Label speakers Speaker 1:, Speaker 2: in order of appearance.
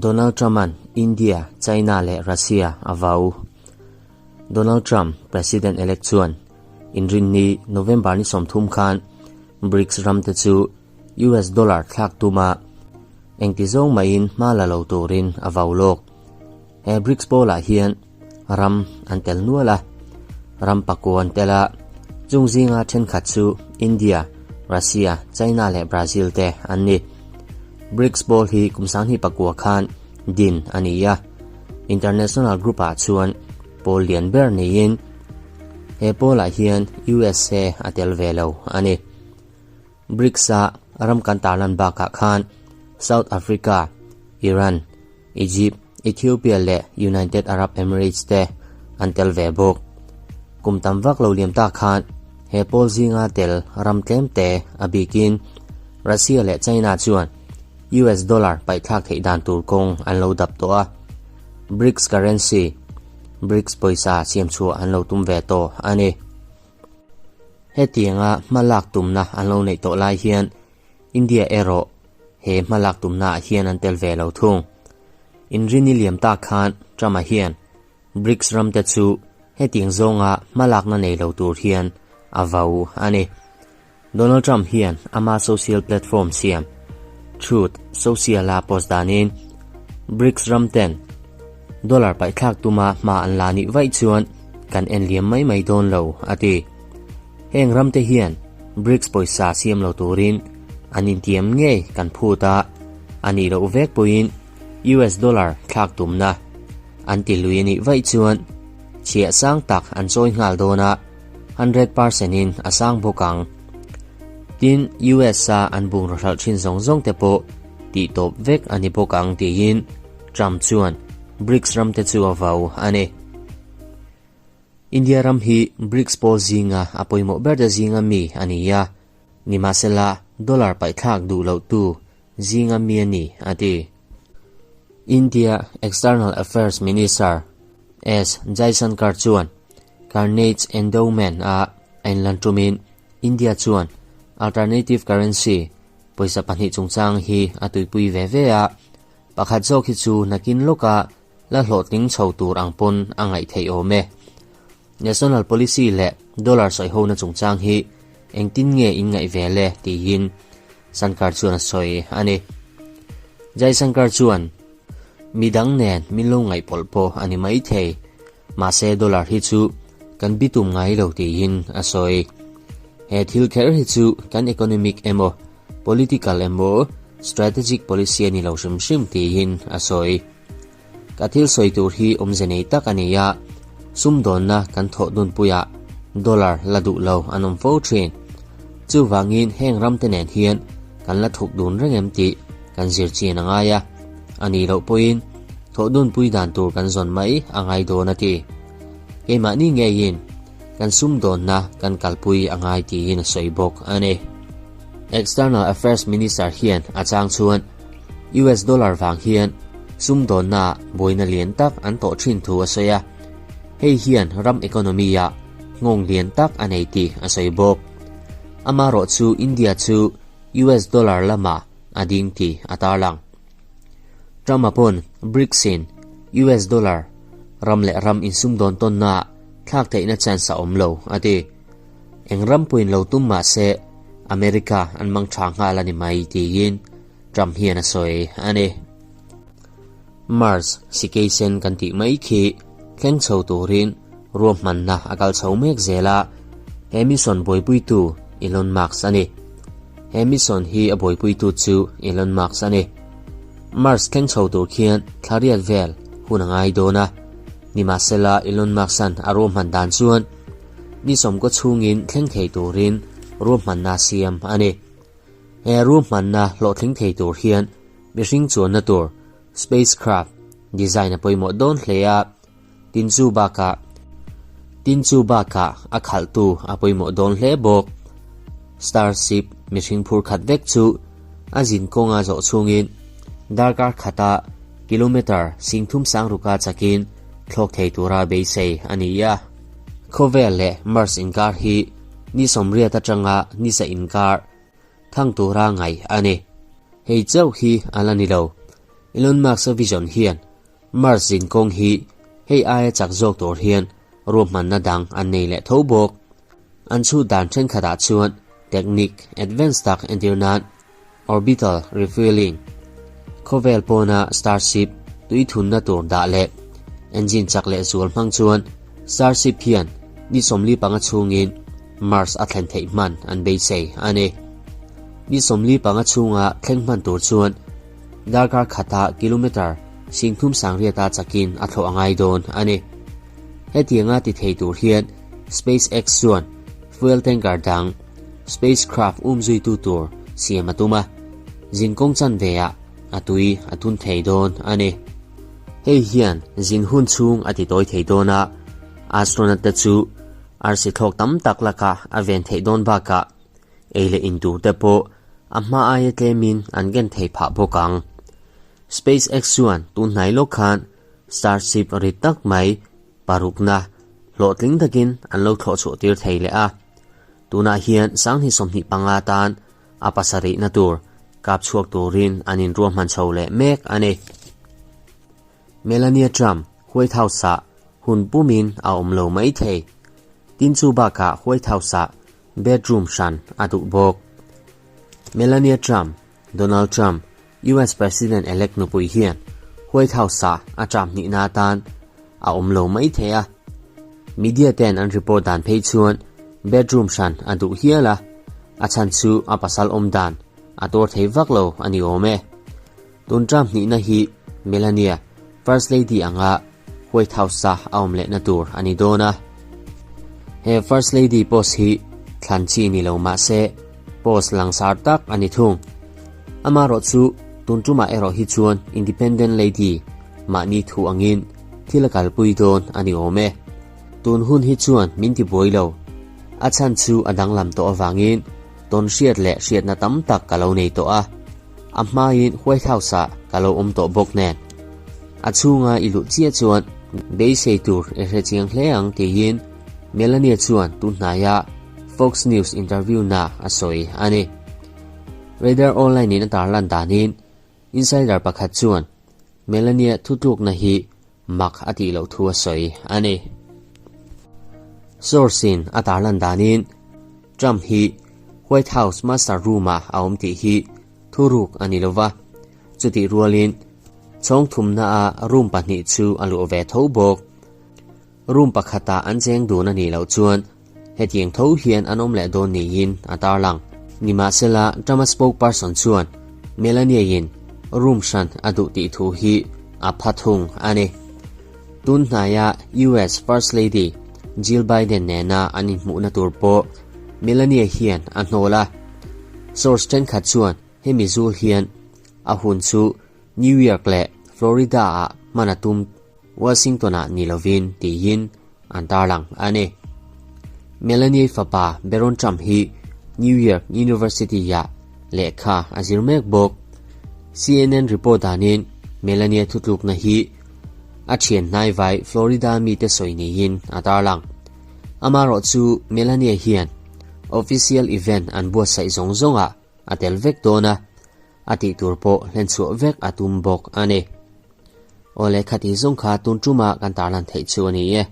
Speaker 1: Donald Trump-a'n India, China leh Russia a vau. Donald Trump, President-elect chuan Inrinni, November ni 30 khan BRICS ramte chu US dollar thlak tuma engti zawng maiin hma la lo turin a vau lawk. He BRICS pawlah hian ram an tel nual a, ram pakua an tel a, chung zinga thenkhat chu India, Russia, China leh Brazil te an ni. BRICS pawl hi kum sanghnih pakua khan din a ni a, international group ah chuan pawl lian ber niin he pawlah hian USA a tel ve lo a ni. BRICS-a ram kan tarlan bakah khan South Africa, Iran, Egypt, Ethiopia leh United Arab Emirates te an tel ve bawk. Kum tam vak lo liam ta khan he pawl zinga tel ram tlem te a bikin Russia leh China chuan US dollar paihthlak theih dan tur kawng an lo dap tawh a. BRICS currency, BRICS pawisa siam chhuah an lo tum ve tawh a ni. Hetianga hmalak tumna an lo neih tawh lai hian India erawh he hmalak tumna ah hian an tel ve lo thung. Inrini liam tak khan Trump-a hian BRICS ramte chu hetiang zawnga hmalakna nei lo tur hian a vau a ni. Donald Trump hian ama social platform siam Truth Social-a post danin BRICS ramten dollar paihthlak tuma hma an la nih vaih chuan kan en liam mai mai dawn lo, a ti. Heng ramte hian BRICS pawisa siam lo turin an intiam ngei kan phut a, a nih loh vek pawhin US dollar thlak tumna an ti lui a nih vaih chuan chhiah sang tak an chawi nghal dawn a, 100% in a sang bawk ang. Tin, US a an bungraw hralh thin zawng zawng te pawh tih tawp vek a ni bawk ang tiin Trump chuan BRICS ramte chu a vau a ni. India ram hi BRICS pawl zinga a pawimawh ber te zinga mi a ni a, nimahsela dollar paihthlak duh loh tu zinga mi a ni, a ti. India External Affairs Minister S Jaishankar chuan Carnegie Endowment a a inlan tumin India chuan alternative currency pawisa pahnih chungchang hi a tuipui ve ve a, pakhat zawk hi chu nakin lawka la hlawhtling chho tur ang pawn a ngaih theih awm e. National Policy leh Dollar sawihona chungchang hi engtin nge in ngaih ve le tiin Sankar chuan a sawi a ni. Jaishankar chuan, Midang nen min lo ngaih pawlh pawh a ni mai thei, mahse dollar hi chu kan bitum ngai lo tiin a sawi. He thil kher hi chu kan economic emaw political emaw strategic policy a ni lo hrim hrim tiin a sawi. Ka thil sawi tur hi awmze nei tak a ni a, sumdawnna kan thawh dunpuiah dollar la duh lo an awm fo thin. Chuvangin heng ramte nen hian kan la thuk dun reng em tih kan zir chian a ngai a, a nih loh pawhin thawh dunpui dan tur kan zawn mai a ngai dawn a ti. Keimahni ngeiin kan sumdawnna kan kalpui a ngai tiin a sawi bawk a ni. External Affairs Minister hian a chang chuan US dollar vang hian sumdawnnaah buaina lian tak an tawh thin thu a sawi a, hei hian ram economy-ah nghawng lian tak a nei tih a sawi bawk. Amaherawh chu India chu US dollar lamah a ding tih a tarlang. Trump-a pawn BRICS-in US dollar ram leh ram insumdawn tawnnaah thlak theihna chance a awm lo a ti. Eng ram pawhin lo tum mah se America an mang tha nghal a ni mai tiin Trump hian a sawi a ni. Mars sikeisen kan tih mai khi thleng chho turin ruahmanna a kal chho mek zel a, he mission buaipuitu Elon Musk a ni. He mission hi a buaipuitu chu Elon Musk a ni. Mars thleng chho tur khian thla riat vel hun a ngai dawn a, nimahsela Elon Musk-a'n a ruahman dan chuan Ni sawmkaw chhungin thleng thei turin ruahmanna siam a ni. He ruahmanna hlawhtling thei tur hian mihring chuanna tur spacecraft design a pawimawh dawn hle a, tin chu bakah tin chu bakah a khalhtu a pawimawh dawn hle bawk. Starship mihring phur khat vek chu a zin kawnga zawh chhungin darkar khata kilometer singthum sangruka chakin thlawk thei tura beisei a ni a. Khawvel leh Mars inkar hi ni sawmriat atanga ni sa inkar thang tura ngaih a ni. Hei chauh hi a la ni lo. Elon Musk-a vision hian Mars zinkawng hi hei aia chak zawk tur hian ruahmanna dang an nei leh tho bawk. An chhut dan thenkhatah chuan technique advance tak entir nan orbital refueling, khawvel pawna Starship tui thunna tur dah leh engine chak leh zual hmang chuan Starship hian ni 45 chhungin Mars a thlen theih hman an beisei a ni. Ni 45 chhunga thleng hman tur chuan darkar khata kilometre 30 800 chakin a thlawh a ngai dawn a ni. Hetianga ti thei tur hian SpaceX chuan fuel tanker dang spacecraft umzuitu tur siam a tum a, zinkawng chanveah a tui a thun thei dawn a ni. Hei hian zin hun chhung a ti tawi thei dawn a, astronaut te chu arsi thlawk tam tak lakah a ven theih dawn bakah ei leh in tur te pawh a hma aia tlemin an ken thei phah bawk ang. SpaceX chuan tun hnai lawk khan Starship rit tak mai parukna hlawhtling takin an lo thlawh chhuah tir thei leh a. Tunah hian 2025 tan a pasarihna tur kap chhuak turin an inruahman chho leh mek a ni. Melania Trump White House-ah hun pumin a awm lo mai thei. Tin chu bakah White House-ah bedroom hran a duh bawk. Melania Trump, Donald Trump, US President-elect nupui hian White House-ah a term hnihna atan a awm lo mai thei a. Media ten an report dan phei chuan bedroom hran a duh hial a, a chhan chu a pasal awm dan a tuar thei vak lo a ni awm e. Tun term hnihna hi Melania, First Lady anga White House-a a awm lehna tur a ni dawn a. He First Lady post hi thlan chi ni lo mah se post langsar tak a ni thung. Amaherawhchu tun tumah erawh hi chuan Independent Lady mahni thu angin thil a kalpui dawn a ni awm e. Tun hun hi chuan min ti buai lo. A chhan chu a danglam tawh avangin tawn hriat leh hriatna tam tak ka lo nei tawh a. A hmain White House-ah ka lo awm tawh bawk nen. A chhunga i luh chiah chuan beisei tur i hre chiang hle ang tiin Melania chuan tun hnaia Fox News interview-na a sawi a ni. Radar Online-in a tarlan danin insider pakhat chuan Melania thutlukna hi mak a tih loh thu a sawi a ni. Source-in a tarlan danin Trump hi White House master room-ah a awm tih hi thuruk a ni lova, chutih rualin chhawng thumnaah room pahnih chu a luh ve tho bawk. Room pakhatah an cheng dun a nih loh chuan hetiang tho hian an awm leh dawn niin a tarlang. Nimahsela, Trump-a spokesperson chuan Melania-in room hran a duh tih thu hi a pha thung a ni. Tun hnaia US First Lady Jill Biden nena an inhmuhna tur pawh Melania hian a hnawl a. Source thenkhat chuan hemi zul hian a hun chu New York leh Florida-ah hman a tum Washington-ah ni lovin tiin an tarlang a ni. Melania fapa Barron Trump hi New York University-ah lehkha a zir mek bawk. CNN report danin Melania thutlukna hi a thian hnaivai Florida mite sawi niin a tarlang. Amaherawh chu Melania hian official event an buatsaih zawng zawngah a tel vek dawn a, a tih tur pawh hlenchhuah vek a tum bawk a ni. Awle khati zawng kha tun tumah kan tarlan theih chu a ni e.